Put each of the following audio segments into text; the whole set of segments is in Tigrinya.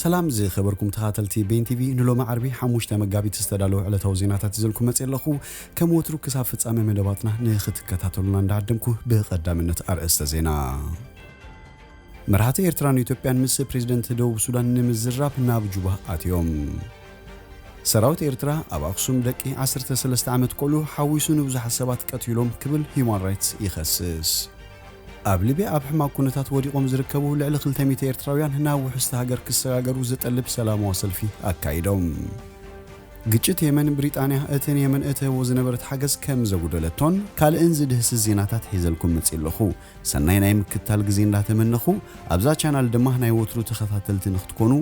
ሰላም ዝኸበርኩም ተኻተልቲ ቤን ቲቪ፣ ንሎሚ ዓርቢ ሓሙሽተ መጋቢት ዝተዳለዉ ዕለታዊ ዜናታት ይዘልኩም መጽእ ኣለኹ። ከም ወትሩ ክሳብ ፍጻሜ መደባትና ንኽትከታተሉና እንዳዓደምኩ፣ ብቐዳምነት ኣርእስተ ዜና። መራሕቲ ኤርትራን ኢትዮጵያን ምስ ፕሬዝደንት ደቡብ ሱዳን ንምዝራብ ናብ ጁባ ኣትዮም። ሰራዊት ኤርትራ ኣብ ኣኽሱም ደቂ ዓሰርተ ሰለስተ ዓመት ቆልዑ ሓዊሱ ንብዙሓት ሰባት ቀቲሎም ክብል ሂዩማን ራይትስ ይኸስስ። ኣብ ሊብያ ኣብ ሕማቕ ኩነታት ወዲቖም ዝርከቡ ልዕሊ ክልተ ሚእቲ ኤርትራውያን ናብ ውሕስቲ ሃገር ክሰጋገሩ ዝጠልብ ሰላማዊ ሰልፊ ኣካይዶም። ግጭት የመን፣ ብሪጣንያ እቲ ንየመን እትህቦ ዝነበረት ሓገዝ ከም ዘጉደለቶን ካልእን ዝድህስስ ዜናታት ሒዘልኩም መጺእ ኣለኹ። ሰናይ ናይ ምክትታል ግዜ እንዳተመነኹ፣ ኣብዛ ቻናል ድማ ናይ ወትሩ ተኸታተልቲ ንክትኮኑ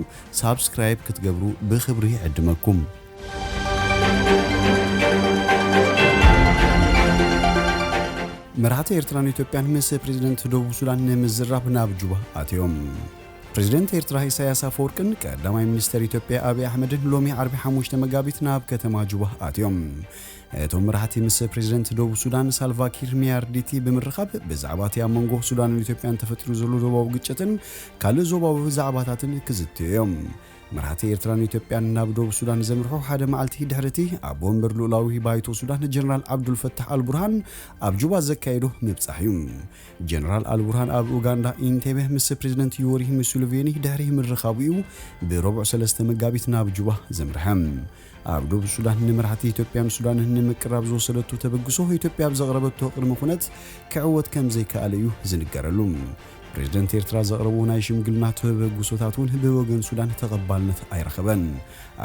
ሳብስክራይብ ክትገብሩ ብኽብሪ ይዕድመኩም። መራሕቲ ኤርትራን ኢትዮጵያን ምስ ፕሬዝደንት ደቡብ ሱዳን ንምዝራብ ናብ ጁባ ኣትዮም። ፕሬዝደንት ኤርትራ ኢሳያስ ኣፈወርቅን ቀዳማይ ሚኒስተር ኢትዮጵያ ኣብይ ኣሕመድን ሎሚ ዓርቢ ሓሙሽተ መጋቢት ናብ ከተማ ጁባ ኣትዮም። እቶም መራሕቲ ምስ ፕሬዝደንት ደቡብ ሱዳን ሳልቫ ኪር ሚያርዲቲ ብምርኻብ ብዛዕባ እቲ ኣብ መንጎ ሱዳንን ኢትዮጵያን ተፈጢሩ ዘሎ ዞባዊ ግጭትን ካልእ ዞባዊ ዛዕባታትን ክዝትዩ እዮም። መራሕቲ ኤርትራን ኢትዮጵያን ናብ ደቡብ ሱዳን ዘምርሑ ሓደ መዓልቲ ድሕሪ እቲ ኣብ ወንበር ልኡላዊ ባይቶ ሱዳን ጀነራል ዓብዱልፈታሕ ኣልቡርሃን ኣብ ጁባ ዘካየዶ ምብጻሕ እዩ። ጀነራል ኣልቡርሃን ኣብ ኡጋንዳ ኢንቴቤ ምስ ፕሬዝደንት ዮወሪ ሙሴቬኒ ድሕሪ ምርኻቡ እዩ ብረቡዕ ሰለስተ መጋቢት ናብ ጁባ ዘምርሐ። ኣብ ደቡብ ሱዳን ንመራሕቲ ኢትዮጵያን ሱዳንን ንምቅራብ ዝወሰደቶ ተበግሶ፣ ኢትዮጵያ ኣብ ዘቕረበቶ ቅድመ ኩነት ክዕወት ከም ዘይከኣለ እዩ ዝንገረሉ። ፕሬዝደንት ኤርትራ ዘቕረቦ ናይ ሽምግልና ተበግሶታት እውን ብወገን ሱዳን ተቐባልነት ኣይረኸበን።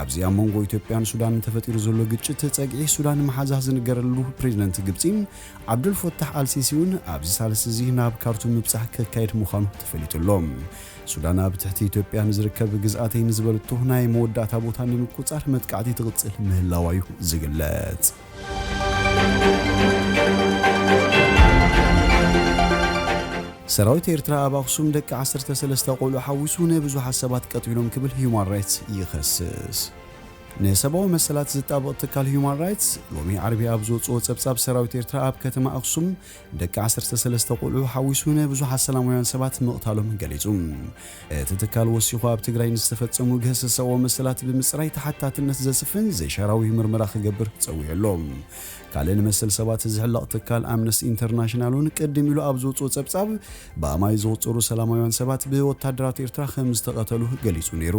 ኣብዚ ኣብ መንጎ ኢትዮጵያን ሱዳንን ተፈጢሩ ዘሎ ግጭት ጸግዒ ሱዳን ምሓዛ ዝንገረሉ ፕሬዝደንት ግብጺ ዓብዱልፈታሕ ኣልሲሲ እውን ኣብዚ ሳልስቲ እዚ ናብ ካርቱም ምብጻሕ ከካየድ ምዃኑ ተፈሊጡ ኣሎ። ሱዳን ኣብ ትሕቲ ኢትዮጵያ ንዝርከብ ግዝኣተይ ንዝበለቶ ናይ መወዳእታ ቦታ ንምቁጻር መጥቃዕቲ ትቕጽል ምህላዋ እዩ ዝግለጽ። ሰራዊት ኤርትራ ኣብ ኣኽሱም ደቂ ዓሰርተ ሰለስተ ቆልዑ ሓዊሱ ንብዙሓት ሰባት ቀቲሎም ክብል ሂዩማን ራይትስ ይኸስስ። ንሰብኣዊ መሰላት ዝጣበቕ ትካል ሂዩማን ራይትስ ሎሚ ዓርቢ ኣብ ዘውፅኦ ጸብጻብ፣ ሰራዊት ኤርትራ ኣብ ከተማ ኣኽሱም ደቂ ዓሰርተ ሰለስተ ቆልዑ ሓዊሱ ንብዙሓት ሰላማውያን ሰባት ምቕታሎም ገሊጹ። እቲ ትካል ወሲኹ፣ ኣብ ትግራይ ንዝተፈጸሙ ግህሰት ሰብኣዊ መሰላት ብምጽራይ ተሓታትነት ዘስፍን ዘይሻራዊ ምርመራ ክገብር ጸዊዑ ኣሎ። ካልእ ንመሰል ሰባት ዝሕለቕ ትካል ኣምነስቲ ኢንተርናሽናል እውን ቅድም ኢሉ ኣብ ዘውፅኦ ጸብጻብ፣ ብኣማይ ዝቑጸሩ ሰላማውያን ሰባት ብወታደራት ኤርትራ ከም ዝተቐተሉ ገሊጹ ነይሩ።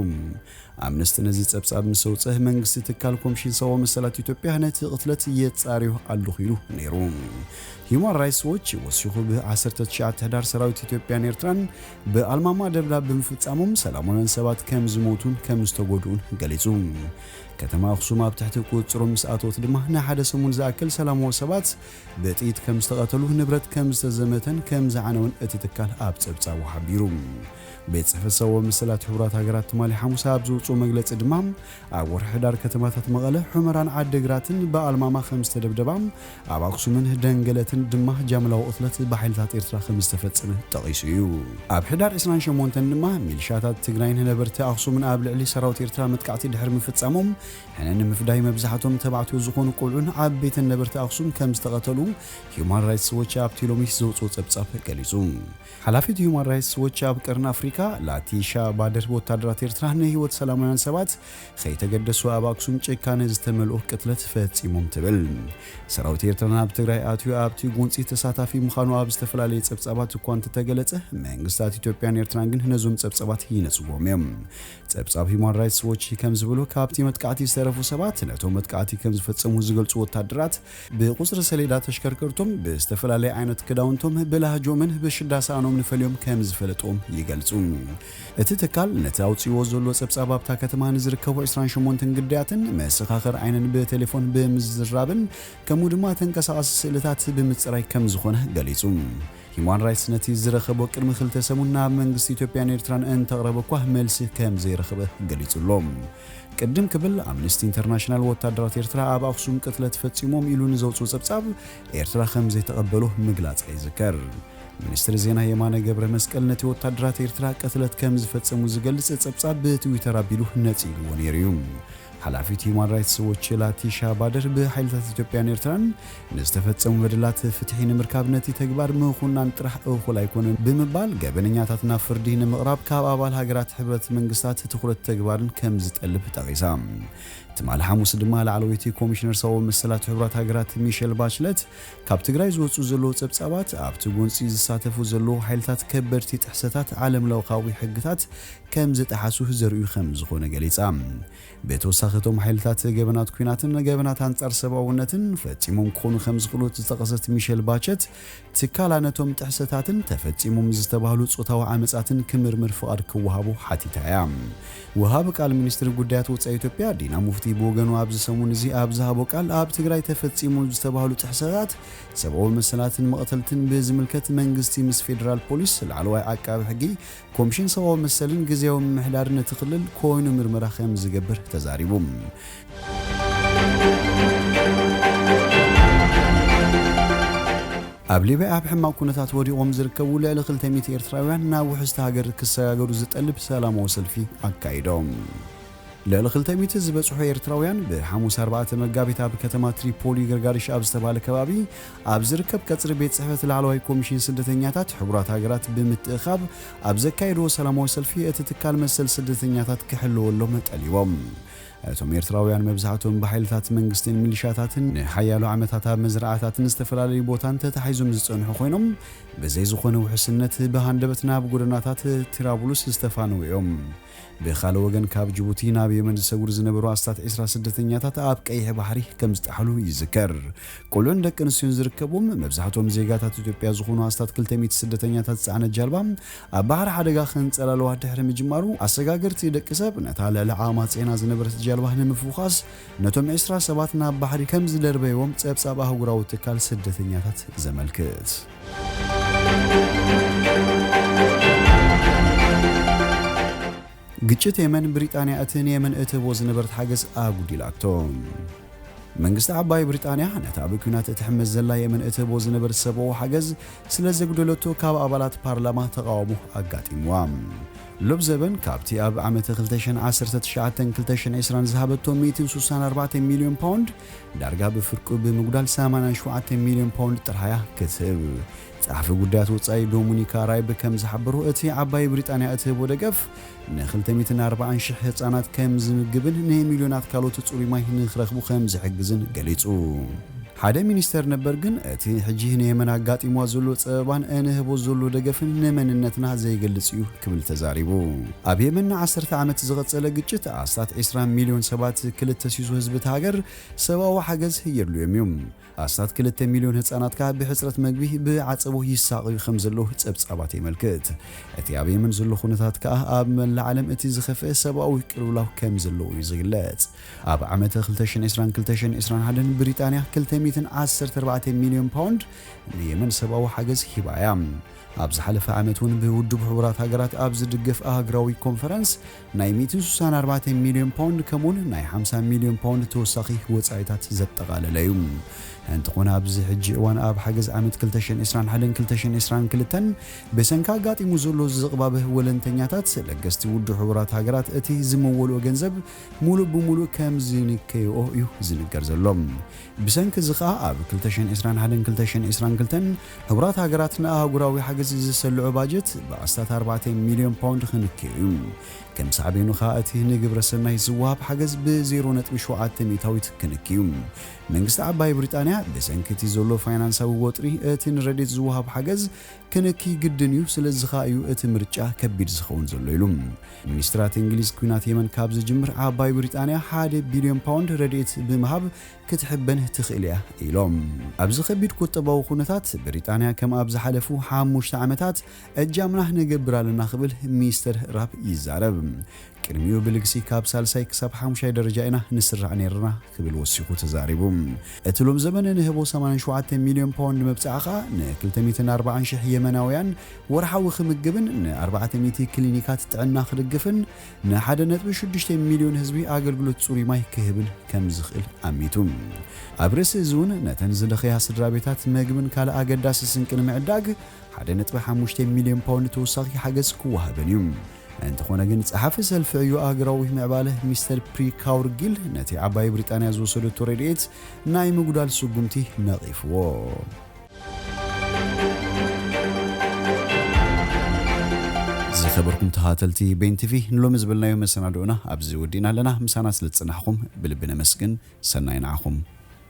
ኣምነስቲ ነዚ ጸብጻብ ምስ ኣውጽአ፣ መንግስቲ ትካል ኮሚሽን ሰብኣዊ መሰላት ኢትዮጵያ ነቲ ቅትለት የጻርዮ ኣለኹ ኢሉ ነይሩ። ሂዩማን ራይትስ ዎች ወሲኹ፣ ብ ዓሰርተ ትሽዓተ ሕዳር ሰራዊት ኢትዮጵያን ኤርትራን ብኣልማማ ደብዳብ ብምፍጻሞም ሰላማውያን ሰባት ከም ዝሞቱን ከም ዝተጎድኡን ገሊጹ። ከተማ ኣኽሱም ኣብ ትሕቲ ቁጽጽሮም ምስ ኣተወት ድማ፣ ንሓደ ሰሙን ዝኣክል ሰላማዊ ሰባት ብጥይት ከም ዝተቐተሉ፣ ንብረት ከም ዝተዘመተን ከም ዝዓነወን እቲ ትካል ኣብ ጸብጻቡ ሓቢሩ። ቤት ጽሕፈት ሰብኣዊ መሰላት ሕቡራት ሃገራት ትማሊ ሓሙስ ኣብ ዝውጽኦ መግለጺ ድማ፣ ኣብ ወርሒ ሕዳር ከተማታት መቐለ፣ ሑመራን ዓዲግራትን ብኣልማማ ከም ዝተደብደባ፣ ኣብ ኣኽሱምን ደንገለትን ድማ ጃምላዊ ቅትለት ብሓይልታት ኤርትራ ከም ዝተፈጸመ ጠቒሱ እዩ። ኣብ ሕዳር ዕስራን ሸሞንተን ድማ፣ ሚሊሻታት ትግራይን ነበርቲ ኣኽሱምን ኣብ ልዕሊ ሰራዊት ኤርትራ መጥቃዕቲ ድሕሪ ምፍጻሞም፣ ሕነ ንምፍዳይ መብዛሕቶም ተባዕትዮ ዝኾኑ ቆልዑን ዓበይትን ነበርቲ ኣኽሱም ከም ዝተቐተሉ፣ ሂዩማን ራይትስ ዎች ኣብቲ ሎሚ ዘውጽኦ ጸብጻብ ገሊጹ። ሓላፊት ሂዩማን ራይትስ ዎች ኣብ ቀርኒ ኣፍሪካ፣ ላቲሻ ባደር፣ ወታደራት ኤርትራ ንህይወት ሰላማውያን ሰባት ከይተገደሱ ኣብ ኣክሱም ጭካነ ዝተመልኦ ቅትለት ፈጺሞም ትብል። ሰራዊት ኤርትራ ናብ ትግራይ ኣትዩ ኣብቲ ጎንጺ ተሳታፊ ምዃኑ ኣብ ዝተፈላለየ ጸብጻባት እኳ እንተተገለጸ፣ መንግስታት ኢትዮጵያን ኤርትራን ግን ነዞም ጸብጻባት ይነጽግዎም እዮም። ጸብጻብ ሂዩማን ራይትስ ዎች ከም ዝብሎ፣ ካብቲ መጥቃዕቲ ዝተረፉ ሰባት፣ ነቶም መጥቃዕቲ ከም ዝፈጸሙ ዝገልጹ ወታደራት ብቁጽሪ ሰሌዳ ተሽከርከርቶም፣ ብዝተፈላለየ ዓይነት ክዳውንቶም፣ ብላህጆምን ብሽዳ ሰኣኖም ንፈልዮም ከም ዝፈለጥዎም ይገልጹ። እቲ ትካል ነቲ ኣውጺእዎ ዘሎ ጸብጻብ፣ ኣብታ ከተማ ንዝርከቡ ዕስራን ሸሞንተን ግዳያትን መሰኻኽር ዓይንን ብቴሌፎን ብምዝራብን፣ ከምኡ ድማ ተንቀሳቓሲ ስእልታት ብምጽራይ ከም ዝኾነ ገሊጹ። ሂዩማን ራይትስ ነቲ ዝረኸቦ ቅድሚ ክልተ ሰሙን ናብ መንግስቲ ኢትዮጵያን ኤርትራን እንተቕረበ እኳ፣ መልሲ ከም ዘይረኸበ ገሊጹ ኣሎ። ቅድም ክብል፣ ኣምነስቲ ኢንተርናሽናል ወታደራት ኤርትራ ኣብ ኣኽሱም ቅትለት ፈጺሞም ኢሉ ንዘውጽኦ ጸብጻብ፣ ኤርትራ ከም ዘይተቐበሎ ምግላጻ ይዝከር። ሚኒስትሪ ዜና የማነ ገብረ መስቀል ነቲ ወታደራት ኤርትራ ቅትለት ከም ዝፈጸሙ ዝገልጽ ጸብጻብ ብትዊተር ኣቢሉ ነጺግዎ ነይሩ እዩ። ሓላፊት ሂዩማን ራይትስ ዎች ላቲሻ ባደር፣ ብሓይልታት ኢትዮጵያን ኤርትራን ንዝተፈጸሙ በደላት ፍትሒ ንምርካብ ነቲ ተግባር ምኹናን ጥራሕ እኹል ኣይኮነን ብምባል፣ ገበነኛታት ናብ ፍርዲ ንምቕራብ ካብ ኣባል ሃገራት ሕብረት መንግስታት ትኹረት ተግባርን ከም ዝጠልብ ጠቒሳ። ትማሊ ሓሙስ ድማ ላዕለወይቲ ኮሚሽነር ሰብኣዊ መሰላት ሕቡራት ሃገራት ሚሸል ባችለት፣ ካብ ትግራይ ዝወጹ ዘለዉ ጸብጻባት ኣብቲ ጎንጺ ዝሳተፉ ዘለዉ ሓይልታት ከበድቲ ጥሕሰታት ዓለም ለኻዊ ሕግታት ከም ዝጠሓሱ ዘርእዩ ከም ዝኾነ ገሊጻ። ብተወሳኺ፣ እቶም ሓይልታት ገበናት ኲናትን ገበናት ኣንጻር ሰብኣውነትን ፈጺሞም ክኾኑ ከም ዝኽእሉ ዝጠቐሰት ሚሸል ባቸት፣ ትካላ ነቶም ጥሕሰታትን ተፈጺሞም ዝተባህሉ ጾታዊ ዓመጻትን ክምርምር ፍቓድ ክወሃቦ ሓቲታ እያ። ወሃቢ ቃል ሚኒስትሪ ጉዳያት ወጻኢ ኢትዮጵያ ዲና ሙፍቲ ብወገኑ፣ ኣብዚ ሰሙን እዚ ኣብ ዝሃቦ ቃል፣ ኣብ ትግራይ ተፈጺሙ ዝተባህሉ ጥሕሰታት ሰብኣዊ መሰላትን መቕተልትን ብዝምልከት መንግስቲ ምስ ፌዴራል ፖሊስ፣ ላዕለዋይ ዓቃቢ ሕጊ፣ ኮሚሽን ሰብኣዊ መሰልን ግዝያዊ ምምሕዳርን እቲ ክልል ኮይኑ ምርመራ ከም ዝገብር ተዛሪቡ። ኣብ ሊብያ ኣብ ሕማቕ ኩነታት ወዲቖም ዝርከቡ ልዕሊ ክልተ ሚእቲ ኤርትራውያን ናብ ውሕስቲ ሃገር ክሰጋገሩ ዝጠልብ ሰላማዊ ሰልፊ ኣካይዶም። ልዕሊ ክልተ ሚእቲ ዝበጽሑ ኤርትራውያን ብሓሙስ ኣርባዕተ መጋቢት ኣብ ከተማ ትሪፖሊ ገርጋሪሽ ኣብ ዝተባህለ ከባቢ ኣብ ዝርከብ ቀጽሪ ቤት ጽሕፈት ላዕለዋይ ኮሚሽን ስደተኛታት ሕቡራት ሃገራት ብምትእኻብ ኣብ ዘካየድዎ ሰላማዊ ሰልፊ፣ እቲ ትካል መሰል ስደተኛታት ክሕልወሎም ጠሊቦም። እቶም ኤርትራውያን መብዛሕትኦም ብሓይልታት መንግስትን ሚሊሻታትን ንሓያሎ ዓመታት ኣብ መዝረዓታትን ዝተፈላለዩ ቦታን ተታሒዞም ዝጸንሑ ኮይኖም፣ ብዘይ ዝኾነ ውሕስነት ብሃንደበት ናብ ጎደናታት ትራብሉስ ዝተፋነዉ እዮም። ብኻልእ ወገን፣ ካብ ጅቡቲ ናብ የመን ዝሰግሩ ዝነበሩ ኣስታት ዕስራ ስደተኛታት ኣብ ቀይሕ ባሕሪ ከም ዝጠሓሉ ይዝከር። ቆልዑን ደቂ ኣንስትዮን ዝርከቡም መብዛሕትኦም ዜጋታት ኢትዮጵያ ዝኾኑ ኣስታት ክልተ ሚእቲ ስደተኛታት ዝጸዓነት ጃልባ ኣብ ባሕሪ ሓደጋ ከንጸላልዋ ድሕሪ ምጅማሩ፣ ኣሰጋገርቲ ደቂ ሰብ ነታ ልዕሊ ዓቕማ ጽዒና ዝነበረት ጃልባ ንምፍዃስ ነቶም ዕስራ ሰባት ናብ ባሕሪ ከም ዝደርበይዎም ጸብጻብ ኣህጉራዊ ትካል ስደተኛታት ዘመልክት። ግጭት የመን፣ ብሪጣንያ እቲ ንየመን እትህቦ ዝነበረት ሓገዝ ኣጉዲላቶ። መንግስቲ ዓባይ ብሪጣንያ ነታ ብኲናት እትሕመስ ዘላ የመን እትህቦ ዝነበረት ሰብኣዊ ሓገዝ ስለ ዘጉደለቶ ካብ ኣባላት ፓርላማ ተቓውሞ ኣጋጢምዋ። ሎብ ዘበን ካብቲ ኣብ ዓመተ ክልተ ሽሕን ዓሰርተ ትሽዓተን ክልተ ሽሕን ዕስራን ዝሃበቶ ሚእትን ስሳን ኣርባዕተ ሚልዮን ፓውንድ ዳርጋ ብፍርቁ ብምጉዳል ሰማንያን ሸውዓተን ሚልዮን ፓውንድ ጥራሕ እያ ክትህብ። ጸሓፊ ጉዳያት ወጻኢ ዶሚኒካ ራይብ ከም ዝሓበሮ፣ እቲ ዓባይ ብሪጣንያ እትህቦ ደገፍ ንክልተ ሚእትን ኣርባዓን ሽሕ ህጻናት ከም ዝምግብን ንሚልዮናት ካልኦት ጽሩይ ማይ ንክረኽቡ ከም ዝሕግዝን ገሊጹ። ሓደ ሚኒስተር ነበር ግን፣ እቲ ሕጂ ንየመን ኣጋጢምዋ ዘሎ ጸበባን እንህቦ ዘሎ ደገፍን ንመንነትና ዘይገልጽ እዩ ክብል ተዛሪቡ። ኣብ የመን ንዓሰርተ ዓመት ዝቐጸለ ግጭት ኣስታት ዕስራ ሚልዮን ሰባት፣ ክልተ ሲሶ ህዝቢ እቲ ሃገር፣ ሰብኣዊ ሓገዝ የድልዮም እዩ። ኣስታት ክልተ ሚልዮን ህጻናት ከኣ ብሕጽረት መግቢ ብዓጸቦ ይሳቐዩ ከም ዘለዉ ጸብጻባት የመልክት። እቲ ኣብ የመን ዘሎ ኩነታት ከኣ ኣብ መላእ ዓለም እቲ ዝኸፍአ ሰብኣዊ ቅልውላው ከም ዘለዉ እዩ ዝግለጽ። ኣብ ዓመተ ክልተ ሽሕን ዕስራን ክልተ ሽሕን ዕስራን ሓደን ብሪጣንያ ክልተ ሚእትን ዓሰርተ ኣርባዕተ ሚልዮን ፓውንድ ንየመን ሰብኣዊ ሓገዝ ሂባ እያ። ኣብ ዝሓለፈ ዓመት እውን ብውድብ ሕቡራት ሃገራት ኣብ ዝድገፍ ኣህጉራዊ ኮንፈረንስ ናይ ሚእትን ስሳን ኣርባዕተ ሚልዮን ፓውንድ ከምኡውን ናይ ሓምሳ ሚልዮን ፓውንድ ተወሳኺ ወጻኢታት ዘጠቓለለ እዩ። እንተኾነ ኣብዚ ሕጂ እዋን ኣብ ሓገዝ ዓመት ክልተ ሽሕን ዕስራን ሓደን ክልተ ሽሕን ዕስራን ክልተን ብሰንኪ ኣጋጢሙ ዘሎ ዝቕባበ ወለንተኛታት ለገስቲ ውድብ ሕቡራት ሃገራት እቲ ዝመወልኦ ገንዘብ ሙሉእ ብሙሉእ ከም ዝንከይኦ እዩ ዝንገር ዘሎ። ብሰንኪ እዚ ኸኣ ኣብ ክልተ ሽሕን ዕስራን ሓደን ክልተ ሽሕን ዕስራን ክልተን ሕቡራት ሃገራት ንኣህጉራዊ ሓገዝ ዝሰልዖ ባጀት ብኣስታት ኣርባዕተ ሚልዮን ፓውንድ ክንክዮ እዩ። ከም ሳዕቤኑ ኸኣ እቲ ንግብረ ሰናይ ዝወሃብ ሓገዝ ብዜሮ ነጥቢ ሸውዓተ ሚእታዊት ክንኪ እዩ። መንግስቲ ዓባይ ብሪጣንያ ብሰንኪ እቲ ዘሎ ፋይናንሳዊ ወጥሪ እቲ ንረድኤት ዝወሃብ ሓገዝ ክንኪ ግድን እዩ፣ ስለዚ ኸኣ እዩ እቲ ምርጫ ከቢድ ዝኸውን ዘሎ ኢሉ። ሚኒስትራት እንግሊዝ፣ ኲናት የመን ካብ ዝጅምር ዓባይ ብሪጣንያ ሓደ ቢልዮን ፓውንድ ረድኤት ብምሃብ ክትሕበን ትኽእል እያ ኢሎም። ኣብዚ ከቢድ ቁጠባዊ ኩነታት፣ ብሪጣንያ ከም ኣብ ዝሓለፉ ሓሙሽተ ዓመታት እጃምና ንገብር ኣለና ክብል ሚስተር ራብ ይዛረብ። ቅድሚኡ ብልግሲ ካብ ሳልሳይ ክሳብ ሓሙሻይ ደረጃ ኢና ንስራዕ ነይርና ክብል ወሲኹ ተዛሪቡ። እቲ ሎም ዘበን ንህቦ ሰማንያን ሸውዓተ ሚልዮን ፓውንድ መብጽዓ ኸኣ ን ክልተ ሚእትን ኣርባዓን ሽሕ የመናውያን ወርሓዊ ክምግብን ን ኣርባዕተ ሚእቲ ክሊኒካት ጥዕና ክድግፍን ን ሓደ ነጥቢ ሽዱሽተ ሚልዮን ህዝቢ ኣገልግሎት ጽሩይ ማይ ክህብን ከም ዝኽእል ኣሚቱ። ኣብ ርእሲ እዚ እውን ነተን ዝደኸያ ስድራ ቤታት መግብን ካልእ ኣገዳሲ ስንቂ ንምዕዳግ ሓደ ነጥቢ ሓሙሽተ ሚልዮን ፓውንድ ተወሳኺ ሓገዝ ክወሃበን እዩ። እንተኾነ ግን፣ ጸሓፊ ሰልፊ ዕዮ ኣህጉራዊ ምዕባለ ሚስተር ፕሪካውርጊል ነቲ ዓባይ ብሪጣንያ ዝወሰደቶ ረድኤት ናይ ምጉዳል ስጉምቲ ነቒፍዎ። ዝኸበርኩም ተኸታተልቲ ቤን ቲቪ፣ ንሎሚ ዝበልናዮ መሰናድኦና ኣብዚ ወዲእና ኣለና። ምሳና ስለ ዝጸናሕኩም ብልቢ ነመስግን። ሰናይ ንዓኹም።